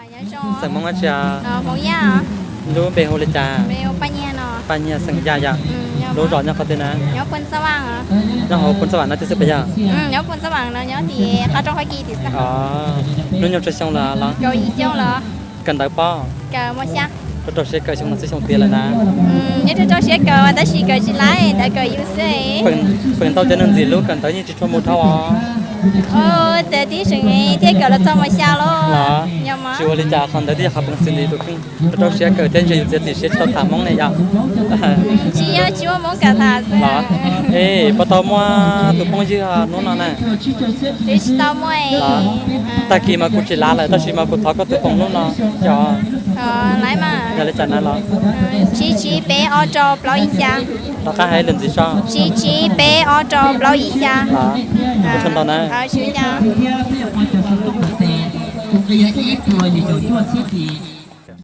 Xeem Hmoob dab tsi? Lub npe hu li cas? Paj Nyiag xeem Yaj yom. Lub zos nyob qhov twg na? Nyob hauv Phoos Xab Vam no tiag xwb puas yog? Hnub nyoog tsawg xyoo lawm los? Kawm ntawv pob? Rau rau siab kawm xyoo no xwb xyoo tiav lawm na? Rau rau siab kawm tab sis kawm tsis laib, ntawd kawm yus xwb. Feem ntau cov neeg ntxim hlub kawm ntawv yeej tsis tshua mus dhau os. Tiag tib seem thiaj kawm los txog mos xya los? Tsis ua li cas, qhov ntawd twb yog qhov peev xwm ntxiv tus kheej. Rau rau siab kawm thiab ntshe yus txiav txim siab tsis tau tham Hmoob ne yom. Tsis yog, tsis muaj Hmoob kawm tham xwb. Los, es puas tau muaj tus phooj ywg hnub no na? Tsis tau muaj. Tag kis mas kuv tsis lav lawm tab sis mas kuv thov koj tus foos hnub no. Yog li cas na los? Tsib tsib peb ob rau plaub ib xya. Rov qab hais lwm ntxiv tso. Tsib tsib peb ob rau plaub ib xya. Ua tsaug ntau na. Ua tsaug.